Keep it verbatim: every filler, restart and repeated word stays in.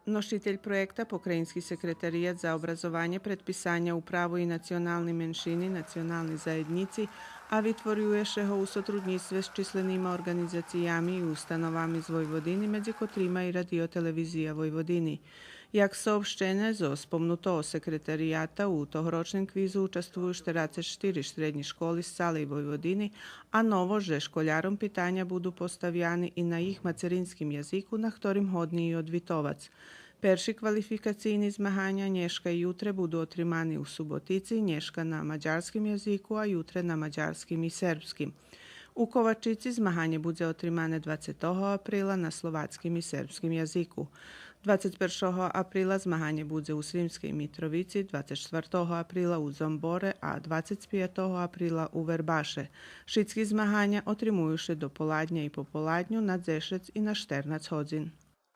Ношитель проєкта, Покраїнски секретарият за образованє, предписаня у праву и национални меншини, национални заєднїци, а витворює ше го у сотруднїцтве з численима орґанизациями и установами з Войводини, медзи котрима и Радио-телевизия Войводини. Як сообщене зоз спомнутого секретарията, у тогорочним квизу участвую штерацец штири штреднї школи з цалей Войводини, а ново же школяром питаня буду поставяни и на їх мацеринским язику, на хторим годни и одвитовац. Перши квалификацийни змаганя нєшка и ютре буду отримани у Суботици, нєшка на мадярским язику, а ютре на мадярским и сербским. У Ковачици змаганє будзе отримане двацетого априла на словацким и сербским язику. Двацец першого априла змаганє будзе у Сримскей Митровици, двацец штвартого априла у Дзомборе, а двацец пятого априла у Вербаше. Шицки змаганя отримую ше до поладня и пополадню, на дзешец и на штернац годзин.